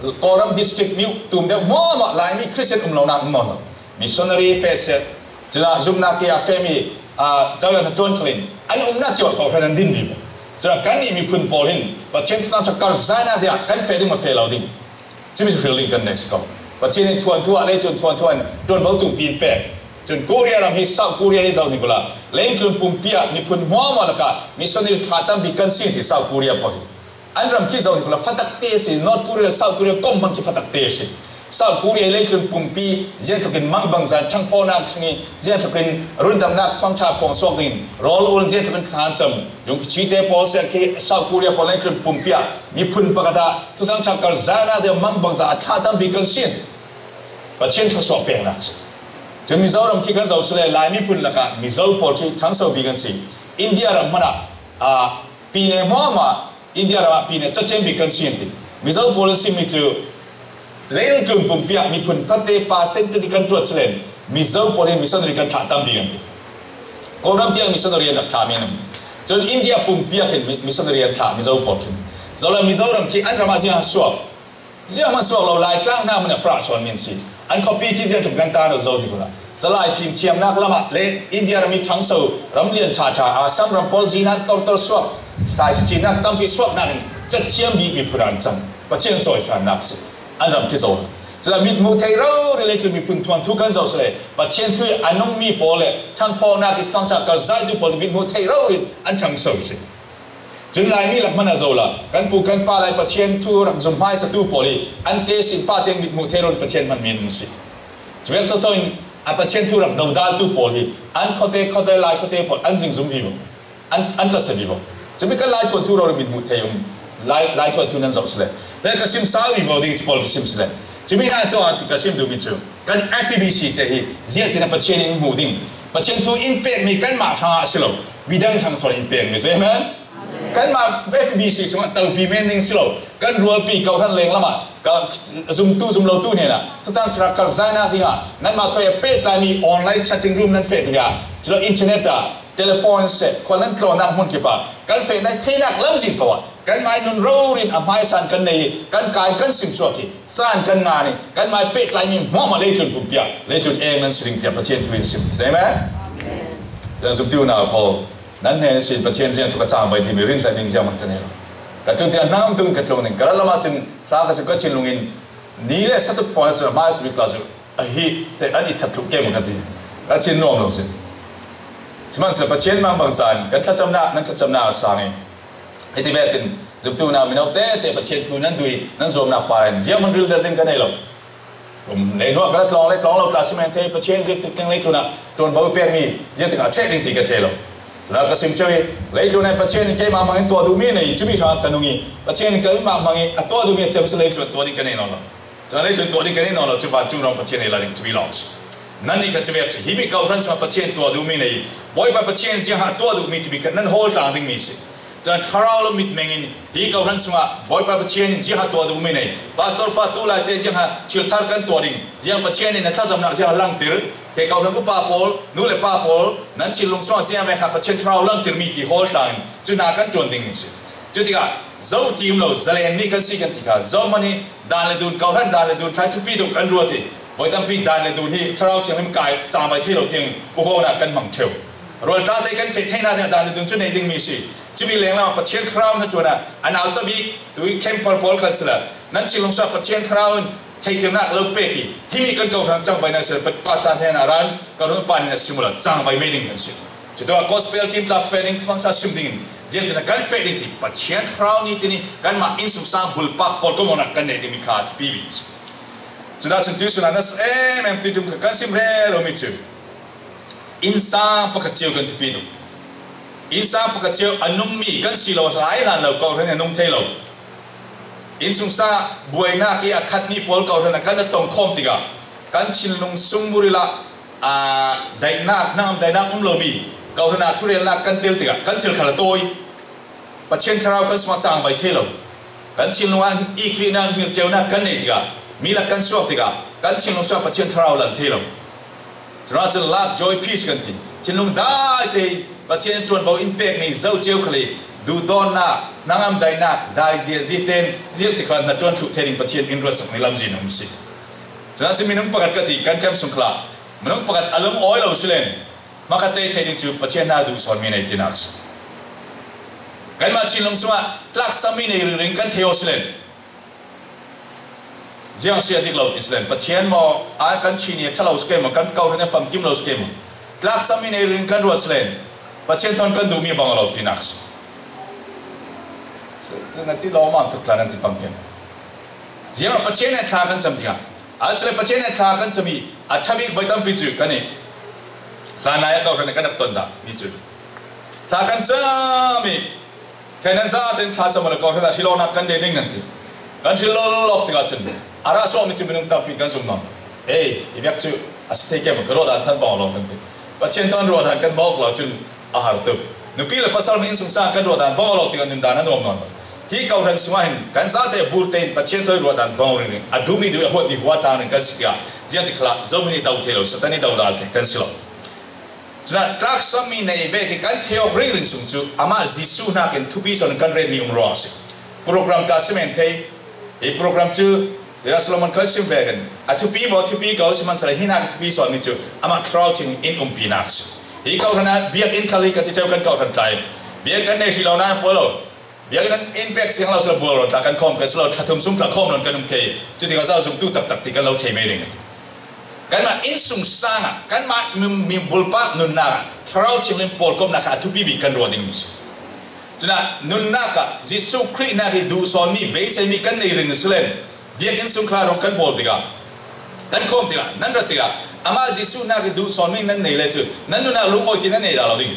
Kawlram district mi tum deuh hmuahhmuah Laimi Christian um lonak um nawn lo. Missionary feh seh, cunah zumnak ke a fehmi, aa, cawian hnaṭuan khal in an umnak kiuah Kawhhran an din vivo. Cun kan nih miphun pawl hin Pathian thutang ṭha karhzainak dingah kan feh ding maw, feh lo ding? Cumi cu hril ding kan nei si ko. Pathian in thuanthu ah, leitlun thuanthu ah ṭuanvo tumpi in pek. Cun Korea ram hi, South Korea hi zoh hnik uhla, leitlun pumpi ah miphun hmuahhmuah lakah missionary thlah tampi kan sin ti, South Korea pawl hi. An ram khi zoh hnik uhla, fatak te si, North Korea le South Korea kong hmanh khi fatak te si. South Korea leitlun pumpi ziangtlukin mangbangza in ṭhangphawknak thleng i, ziangtlukin rundamnak thawngṭha phuang suak dingin rawl ul, ziangtlukin thla an cam. Yung Kachite pawl si khi, South Korea pawl leitlun pumpi ah miphun pakhat ah thutang ṭha karhzainak ding mangbangza a thlah tampi kan sin ti Pathian thluasuah peknak si. Cun Mizoram khi kan zoh si le, Lai miphun lakah Mizo pawl khi ṭhangso bik kan si. India ram hmanh ah, aa, pine hmuahhmuah, India ram ah pine cathiam bik kan sin ti. Mizo pawl an simi cu leitlun pumpi ah miphun pate percentage kan ṭuat si le, Mizo pawl hin missionary kan thlah tampi kan ti. Kawlram tiang missionary an rak thlahmi an um. Cun India pumpi ah khin mi-, missionary an thlah, Mizo pawl khin. Zoh le, Mizoram khi an ram ah ziang suak, ziang hmanh suak lo, Laitlang hna hmun ah farah sawnmi an si. An khuapi khi ziangtluk kan ta lo zoh hnik uhla, calai fimthiamnak lam ah le India ram i ṭhangso, ram lian ṭha ṭha, Assam ram pawl zinan tortor suak, hlai thicinnak tampi suaknak in cathiam bik miphun an cang. Pathian cawisannak si. An ram khi zoh. Cun a mit hmuh theih rori leitlun miphun thuanthu kan zoh si le, Pathian thu i a nungmi pawl le ṭhangphawknak i thluangṭha karhzaitu pawl mit hmuh theih rori in an ṭhangso si. Cun Laimi lak hmanh ah zoh la, kan pu kan pa lai Pathian thu rak zum hmaisatu pawl i an te sin fate mit hmuh theih rori in Pathian hmanmi an um si. Cuvek thotho in a Pathian thu rak dodaltu pawl hi an khuate, khuate, Lai khuate pawl an zingzum vivo. An, an tlasa vivo. Cumi kan Lai thuanthu rori mit hmuh theih um. Lai, Lai thuanthu nan zoh si le, le ka sim sau vivo ding, cu pawl ka sim si le. Cumi hna tuah ka sim duhmi cu kan F E B C te hi ziah tin a Pathian in hmuh ding, Pathian thu in pekmi kanmah hrangah a si lo, midang hrang sawn in pekmi si. Amen. Kanmah F E B C sungah topi men ding si lo, kan rualpi kawhhran lenglam ah ka zumtu zumlotu hnenah thutang ṭha karhzainak dingah nanmah thawi a pehtlaimi online chatting room nan feh dingah, cule internet ah telephone seh, khual nan tlawnnak hmun kip ah kan feh nai theinak lamzin paoh ah kanmah i nun rori in a hmaisa in kan nei i kan kai in kan sim suak i caan kan ngan i kanmah i pehtlaimi hmuahhmuah leitlun pumpi ah leitlun eng nan si ding tiah Pathian thu in sim. Amen. Cun zumtu unau pawl, nan hnen ihsin Pathian ziangtluk a cangvai timi rinhlat ding zianghman kan nei lo. Ka tlung tiang hnangam tung ka tlung ning, ka ral lam ahcun hla ka si, ka thinlung in ni le satuk fawn ahcun hmai simi tla cu ahi te an i that thluh ke maw kan ti. Ka thin nuam lo si. Sihmanhsehlaw Pathian mangbangza in kan thlacamnak, nan thlacamnak a sang i, hiti vekin zumtu unau mino tete Pathian thu nan duh i nan zuamnak par in zianghman rinhlat ding ka nei lo. Kum le hnuah ka la tlawng le tlawng lo tla si men thei, Pathian ziatik ding leitlun ah ṭuanvo pekmi ziatik ah ṭheh ding ti ka thei lo. Cunah ka sim cio i, leitlun ah Pathian in keimah hmang in tuah duhmi nei, cumi hrang ka nung i, Pathian in keimah hmang i a tuah duhmi a cem si leitlun ah tuah ding ka nei nawn lo. Cunah leitlun tuah ding ka nei nawn lo, cu vancung ram Pathian ei la ding cumi lawng si. Nannih kha cuvek si, himi kawhhran sungah Pathian tuah duhmi nei, Bawipa Pathian ziangah tuah duhmi timi kha nan hawl tlang dingmi si. Cun thlarau lo mit meng in hi kawhhran sungah Bawipa Pathian in ziangah tuah duhmi nei, pastor pa tu lai te ziangah thil thar kan tuah ding, ziang Pathian in a thlacamnak ziangah langtir, ke kawhhran upa pawl, nu le pa pawl, nan thinlung sungah ziang ve kha Pathian thlarau langtirmi ti hawl tlang in cu hna kan ṭuan dingmi si. Cutikah zo ti um lo, zalenmi kan si kan ti kha, zohman hi dan le dun, kawhhran dan le dun thlai thupi tuk kan ruat i, voi tampi dan le dun hi thlarau thianghlim kai cangvai thei lo tiang ukhawhnak kan hmang ṭheu. Rualtlangte kan feh theinak dingah dan le dun cu nei dingmi si. Cumi lenglam ah Pathian thlarau hnaṭuan ah a nau tabik tui camper pawl khan si le, nan thinlung sungah Pathian thlarau in theihternak lo pek i, himi kan kawhhran cangvai nan si le, Pastor hnen ah ran kawhhran upa nih a sim uhla cangvai mei ding kan si. Cutuah gospel team tla feh ding, thluachuah sim ding in ziangtin kan feh ding ti Pathian thlarau nih tin i kanmah innsungsang bulpak pawl komhnak kan neih dingmi kha thupi bik si. Cudah cun tuihsun ah nasa em em ti ṭum kha kan sim rero mi cu innsang pakhat cio kan thupi tuk. Innsang pakhat cio a nungmi kan si lo, hlai hlan lo, kawhhran a nung thei lo. Innsungsang buainak i a khatmi pawl kawhhran ah kan a tongkhawm tikah kan thinlung sung muril ah, aa, daihnak, hnangam daihnak um lomi kawhhran ah thurelnak kan tel tikah kan thil khal a tawi. Pathian thlarau kan sungah cangvai thei lo. Kan thinlung ah ikfihnak, hngirṭeunak kan neih tikah, mi lak kan suak tikah kan thinlung sungah Pathian thlarau lal thei lo. Cun ahcun love, joy, peace kan ti. Thinlung dai te Pathian ṭuanvo in pekmi zo cio khal i duhdawtnak, hnangam daihnak, dai ziazi tein ziangtik hlan hnaṭuan thluh thei ding Pathian in ruatsakmi lamzin a um si. Cun ahcun minung pakhat ka ti, kan camp sung khal ah minung pakhat a lungawi lo si len, hmakhatte theih ding cu Pathian hna duh sawnmi nei tinak si. Kanmah thinlung sungah tlaksam mi nei ringring kan thei aw si len, ziang si a dik lo ti si len, Pathian maw a kan thin i a ṭha lo si kei maw, kan kawhhran a famkim lo si kei maw, tlaksam mi nei ringring kan ruat si len, Pathian thawn kan duhmi a bang aw lo tinak si. Cun a ti lawmam tuk tla nan ti pang kei maw? Ziangah Pathian nih thla kan cam tikah, a si le Pathian nih thla kan cam i a ṭha bik voi tampi cu kan i hlanlai a kawhhran a kan rak ton dah mi cu thla kan cam i khen nan zaten thla cam awla kawhhran ah hrilawknak kan leh ding nan ti. Kan hril lawlawk tikah cun a rah suakmi cu minung tampi kan zumh nawn. Ei, i biak cu a si thei kei maw, ka ruah dan than bang aw lo kan ti. Pathian thawn ruah dan kan bawk lo cun a har tuk. Nupi le pasal hmanh innsungsang kan ruah dan bawk lo tikah nundan a nuam nawn lo. Hi kawhhran sungah hin kan zate bur tein Pathian thawi ruah dan bawk ringring, a duhmi duh, a huatmi huat tlang ring kan si tikah ziang ti khalah Zohmanh i do thei lo, Satan i do lal thei kan si lo. Cunah tlaksammi nei ve khi kan thei awk ringring sung cu amah Jesuh hnakin thupi sawn kan retmi um ruang a si. Program ta si men thei. Hi program cu Tira Solomon kan sim vekin a thupi maw, thupi ko sihmanhsehlaw hi hnak thupi sawnmi cu amah Thlarau Thiang in umpinak a si. Hi kawhhran ah biakinn khal hi ka ti ceu kan kawhhran tlai. Biakinn kan nei hrih lo nain a pual lo. Biakinn in pek siang lo sila bual rawn tla kan khawm kan si lo, thla thum sung tla khawm rawn kan um kei. Cutikah zau zumtu taktak ti kan lo thei mai ding a ti. Kanmah innsungsang ah, kanmah mi, mi bulpak nunnak ah Thlarau Thianghlim pawlkomnak kha a thupi bik kan ruah dingmi si. Cunah nunnak ah Jesuh Khrih hnak i duh sawnmi beiseimi kan nei ring si len, biakinn sung kha rawng kan bawl tikah, kan khawm tikah, nan rat tikah, amah Jesuh hnak i duh sawnmi nan nei le cu, nan nunnak lungawi ti nan nei dah lo ding.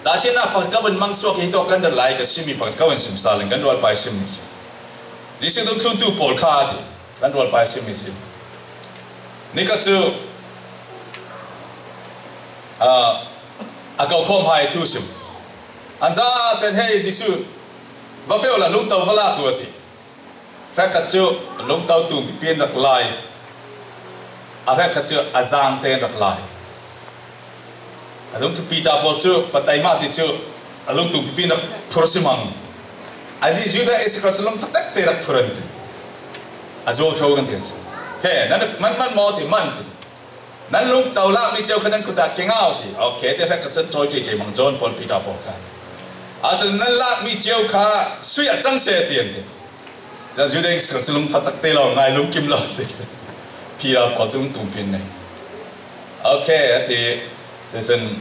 Tahṭhimnak pakhat ka vun mang suak i hitawk kan rat lai ka simmi pakhat ka vun sim sal in kan rualpai simmi si. Jesuh dungthluntu pawl kha a ti, kan rualpai simmi si. Nikhat cu, ah, a ko khawm hai thu sim. An zaten hei Jesuh va feh awla lungto va lak u a ti. Hrekkhat cu lungto tum pipi an rak lai, a hrekkhat cu a zaang te an rak lai. A dungthluntu Peter pawl cu patei mah ti cu a lungtum pipi an rak phur si mang. A zi Judah Iskariot cu lungfatak te rak phur an ti. A zuau ṭho kan ti a si. He, nan man man maw ti man ti. Nan lungto lakmi cio kha nan kut ah kengau ti. Okay, ti hrekkhat cun cawi ṭiṭi mang John pawl Peter pawl kha. A si nan lakmi cio kha sui a cang seh ti an ti. Cun Judah Iskariot cu lungfatak te lo ngai lungkim lo ti cu Peter pawl cu lungtum pin nei. Okay, a ti. Cucun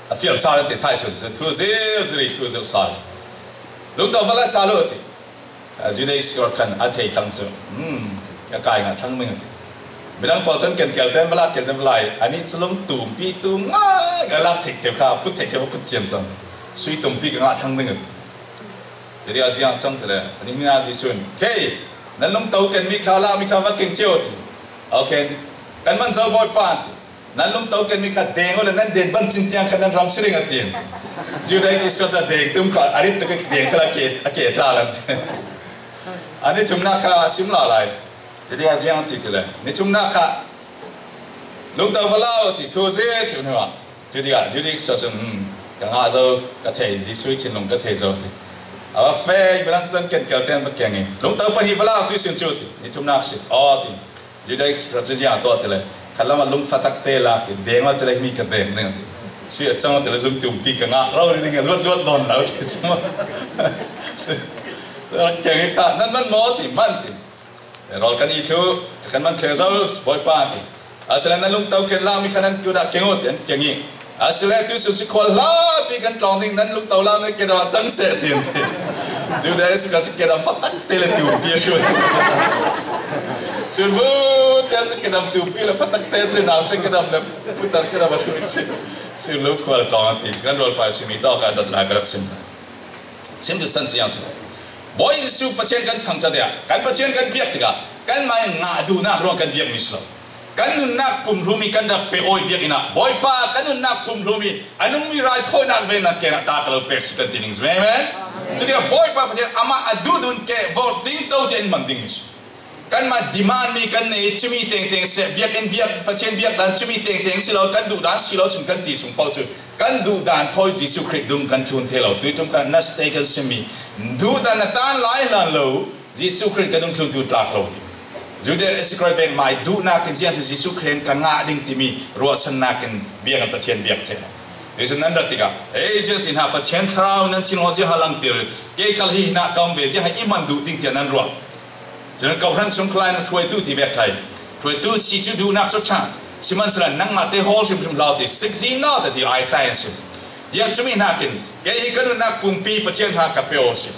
a fial sal ti thai sun cu thu zir zir i thu zir sal. Lungto va la sal u ti. A Judah Iskariot khan a thei thlang cu, hmm, ka kai ngah thlang ding a ti. Midang pawl cun ken kel ten va lak, kel ten va lai. Anih cu lungtum pi tum ngai, ka lak thei cio kha, put thei cio kha, put ciam cang. Sui tum pi ka ngah thlang ding a ti. Cuti a ziang cang ti le, anih ni a Jesuh in, kei, nan lungto kenmi kha, lakmi kha va keng cio a ti. Okay, kan man zo Bawipa a ti. Nan lungto kenmi kha deng u le nan den ban cin tiang kha nan ram si ding a ti. Judah Iskariot a deng tum kha a rit tuk i deng kha a ke, a ke tla lam ti. A ni thumnak kha a sim la lai. Cuti a ziang ti ti le. Ni thumnak kha lungto va la u ti thu zi thlu hnu ah. Cuti ah Judah Iskariot cun, hmm, ka ngah zo, ka thei, Jesuh i thinlung ka thei zo ti. A va fek, bilang cun ken kel ten va keng i. Lungto pahnih va la u ti sin cu ti. Ni thumnak si. Aw ti. Judah Iskariot cu ziang tuah ti le, khat lam ah lungfatak te lak i deng aw ti le, himi ka deng ding a ti. Sui a cang aw ti le, zumtu pi ka ngah rori ding i luat luat nawn lo ti cu. Cu rak keng i kha, nan man maw ti, man ti. Rawl kan i thlu, kan man theng zo, Bawipa ti. A si le nan lungto ken lakmi kha nan kut ah keng aw ti, an keng i. A si le tuisun si khual hlapi kan tlawng ding, nan lungto lakmi kedam ah cang seh ti an ti. Judah Iskariot si kedam fatak te le tumpi a hruai. Sun bu te si kedam tumpi le fatak te si nau te kedam le putar kedam a hruai si. Sun lo khual tlawng a ti. Kan rualpa simi tawk a dot lai ka rak sim. Sim tu san siang si. Bawi Jesuh Pathian kan thangṭhat ia, kan Pathian kan biak tikah, kanmah in ngah duhnak ruang kan biakmi si lo. Kan nunnak pumhlum i kan rak pe awi biakinn ah, Bawipa, kan nunnak pumhlum i a nungmi raithawinak vel nan keng ah ta ka lo pek si kan ti ding si. Amen. Cutikah Bawipa Pathian amah a duh dun keh vawt ding to tiah in man dingmi si. Kanmah demand mi kan nei, cumi tengteng seh, biakinn biak, Pathian biak dan cumi tengteng si lo, kan duh dan si lo cun kan ti sung paoh cu kan duh dan thawi Jesuh Khrih dung kan thlun thei lo. Tui ṭum khan na stay kan simi duh dan na tan lai hlan lo. Jesuh Khrih ka dungthluntu tlak lo ti. Judah Iskariot vek mai duhnak in ziang cu Jesuh Khrih ka ngah ding timi ruahsannak in biak in Pathian biak thei lo. Hi cun nan rat tikah, "Ei, ziangtin ha Pathian Thlarau nan thinlung ziang ha langtir, kei khal hi hinah ka um ve, ziang ha i hman duh ding," tiah nan ruah. Cun kohhran chung khalai nan hruaitu ti vek thai. Hruaitu si cu duhnak cu ṭha. Sihmanhsehlaw nangmah te hawl hrimhrim hlah ti, sikzin naw ti Isaiah in sim. Ziang cumi hnakin, "Kei hi ka nunnak pumpi Pathian hna ka pe aw si.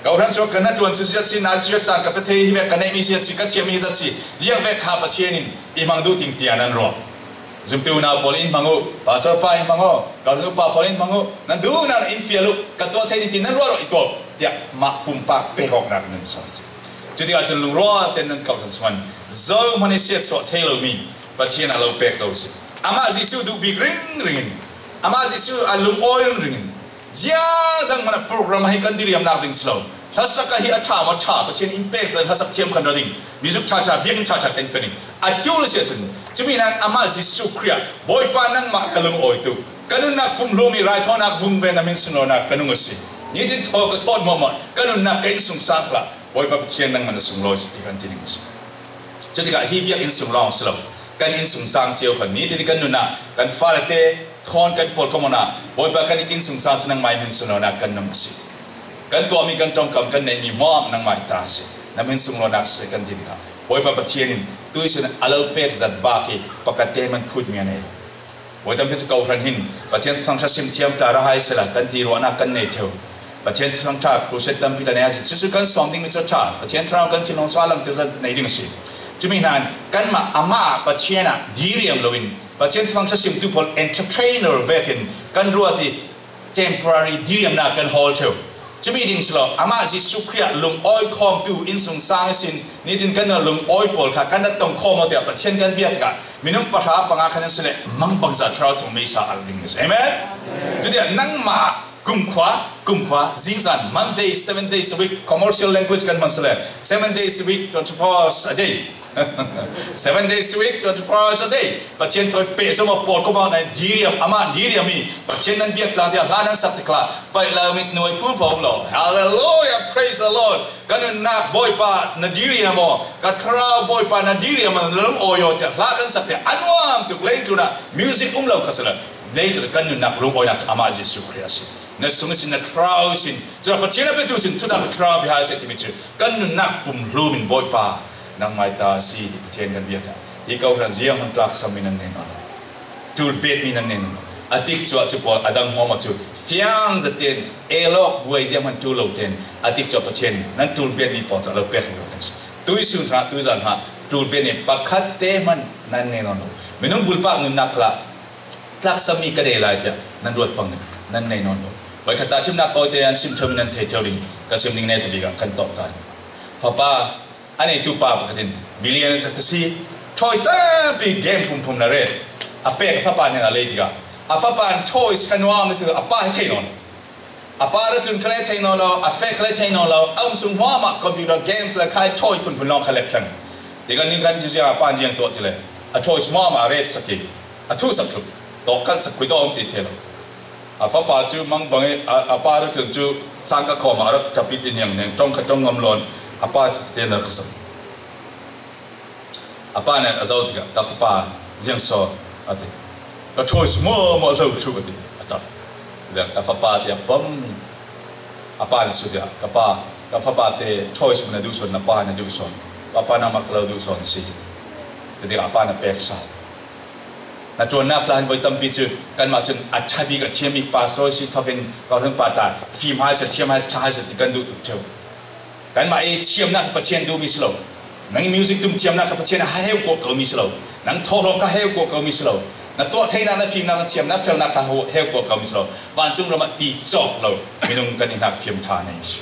Kohhran chung ka hnaṭuan cu ziat si, nai cu ziat caan ka pe thei hi vek ka neihmi si, ka thiammi hi zat si, ziang vek kha Pathian in i hmang duh ding," tiah nan ruah. Zumtu unau pawl in hmang u, pastor pa in hmang u, kohhran upa pawl in hmang u, nan duh nan in fial u, ka tuah thei ding ti nan ruah ruah i tuah, tiah mah pumpak pek awknak nan sawn si. Cutikah cun lungrual tein nan kohhran sungah zohhmanh i siatsuah thei lomi Pathian a lo pek zo si. Amah Jesuh duh bik ringring in, amah Jesuh a lungawi ringring in, ziang dang hmanh ah program hi kan diriamnak ding si lo. Hlasak ah hi a ṭha maw ṭha, Pathian in pek zat hlasak thiam khan ra ding. Music ṭha ṭha, biakinn ṭha ṭha kan pe ding. A ṭul a si ahcun, cumi nain amah Jesuh Khrih ah, "Bawipa, nangmah ka lungawi tuk. Ka nunnak pumhlum i raithawinak vung ve na min sunlawinak ka nung a si. Nitin thaw ka thawt hmuahhmuah, ka nunnak ka innsungsang khal ah Bawipa Pathian nangmah na sunglawi si," ti kan ti ding a si. Cutikah hi biakinn sung lawng si lo, kan innsungsang cio khan nitin kan nunnak, kan fale te, thawn kan pawl kong ah, "Bawipa, kan innsungsang cu nangmah i hmin sunlawinak kan nung a si. Kan tuahmi kan ṭongkam, kan neihmi hmuahhmuah nangmah i ta a si. Na hmin sunlawinak si," kan ti tikah Bawipa Pathian in tuisun a lo pek zat bak i pakhat te hmanh phutmi a nei. Voi tampi cu kohhran hin Pathian Thuthang ṭha sim thiam ta ra hai sehla kan ti ruahnak kan nei ṭheu. Pathian Thuthang ṭha crusade tampi ta nei a si. Cucu kan sawm dingmi cu ṭha. Pathian Thlarau kan thinlung cu a langter zat nei ding a si. Cumi hna in kanmah amah Pathian ah diriam loin Pathian Thuthang ṭha simtu pawl entertainer vekin kan ruat i temporary diriamnak kan hawl ṭheu. Cumi ding si lo, amah Jesuh Khrih ah lungawi khawmtu innsungsang ihsin nitin kan lungawi pawl kha kan rak tong khawm aw tiah Pathian kan biak tikah minung pahra panga khan an si le mangbangza thlarau cung meisa al ding a si. Amen. Cutiah nangmah kumkhua, kumkhua, zingzan, Monday, seven days a week, commercial language kan hman si le, seven days a week, twenty-four hours a day. Seven days a week, twenty-four hours a day. Pathian thawi pehzom a pawl kong ah nan diriam, amah diriam i Pathian nan biak tlang tiah hla nan sak tikla, paih lo mit nuai phur pho lo. Hallelujah, praise the Lord. Ka nunnak Bawipa na diriam aw, ka thlarau Bawipa na diriam aw, na lungawi aw tiah hla kan sak tiah a nuam tuk. Leitlun ah music um lo kha sehla, leitlun ah kan nunnak lungawinak cu amah Jesuh Khrih a si. Na sung ihsin, na thlarau ihsin, cun Pathian a petu cun thutak thlarau bia hai a si timi cu kan nunnak pumhlum in Bawipa nangmah i ta a si ti Pathian kan biak hna. Hi kohhran ziang hmanh tlaksammi nan nei nawn lo. Ṭulpetmi nan nei nawn lo. A tikcu ah cu pawl a dang hmawm cu fiang zat tein elok buai ziang hmanh ṭul lo tein a tikcu ah Pathian nan ṭulpetmi pawl cu a lo pek vivo ding si. Tuisun hna, tuizan hna, ṭulpetmi pakhat te hmanh nan nei nawn lo. Minung bulpak nunnak khal ah tlaksammi ka nei lai tiah nan ruat pang ding, nan nei nawn lo. Voikhat tahṭhimnak tawite an sim ṭheumi nan thei ṭheu ding, ka sim ding neta bik ah kan tawk ta ding. Fapa, a neitu pa pakhat in millions a si, toys tampi game phunphun na ret. A pek a fapa hnenah a lei tikah a fapa in toys kha nuam a ti, a pa hi thei nawn lo. A pa ra tlun kha le thei nawn lo, a fek kha le thei nawn lo, a um sung hmuahmah computer games le khai toy phunphun lawng kha lek thlang. Ti kan ning kan ti ziang a pa in ziang tuah ti le, a toys hmuahmah a ret sak i a thu sak tluk, tawk kan sak khui tawh a um ti thei lo. A fapa cu mangbang i a, a pa ra tlun cu sang ka khawm ah a rak ṭap i ti niang niang, ṭong kha ṭong ngam lawn, a pa cu tete nar ka sak. A pa nih a zoh tikah, "Ka fapa, ziang saw?" a ti. "Ka toys hmuahhmuah hlo thlu," a ti, a ṭap. Ka fapa tiah pom i a pa nih sut tiah, "Ka pa, ka fapa te toys na duh sawn, na pa na duh sawn, papa nangmah ka lo duh sawn a si," tiah a pa na pek sa. Na ṭuannak tla hin voi tampi cu kanmah cun a ṭha bik a thiammi pastor si thawkin ka hlun pa tla fim hai seh, thiam hai seh, ṭha hai seh ti kan duh tuk ṭheu. Kanmah i thiamnak kha Pathian duhmi si lo. Nang i music tum thiamnak kha Pathian a heu kuat komi si lo. Nang thawhlawm kha heu kuat komi si lo. Na tuah theinak, na fimnak, na thiamnak, felnak kha heu kuat komi si lo. Vancung ram ah ti cawk lo minung kan i hnak fiam ṭha nei si.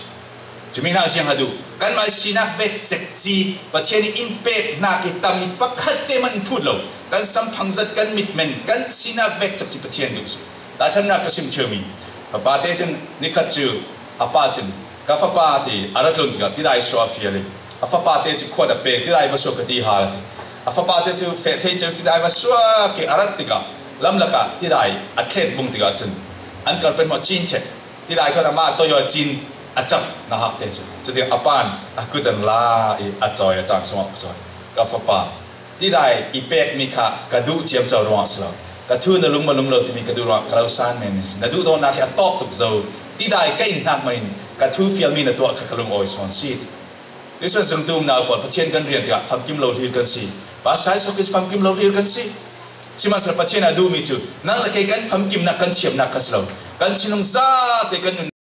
Cumi hna ziang a duh. Kanmah i sinak vek cekci Pathian i in pek hna ki tam i pakhat te man phut lo. Kan samphang zat, kan mit men, kan sinak vek cekci Pathian duh si. Tahṭhannak ka sim ṭheumi fapa te cun nikhat cu a pa cun, "Ka fapa," ti, a ra tlun tikah tidai suah a fial i a fapa te cu khuat a pek, "Tidai va suak ka ti hal," a ti. A fapa te cu feh thei cu tidai va suak i a rat tikah lamlak ah tidai a thlet bung tikah cun an kar peng hmanh cin ṭheh. Tidai khan amah toiaw cin a ṭap na hak te cu. Cutikah a pa in a kut an la i a cawi, a ṭang sungah a cawi. "Ka fapa, tidai i pekmi kha ka duh ciamco ruangah si lo. Ka thu na lung ma lung lo timi ka duh ruangah ka lo san men hi. Na duhdawtnak hi a tawk tuk zo. Tidai ka in hnak manin ka thu fialmi na tuah kha ka lung awi sawn si. Tuisun zumtu unau pawl, Pathian kan rian tikah famkim lo hlir kan si. Pastor Jesuh Khrist famkim lo hlir kan si. Sihmanhsehlaw Pathian a duhmi cu nang le kei kan famkimnak, kan thiamnak kha si lo. Kan thinlung zate kan nun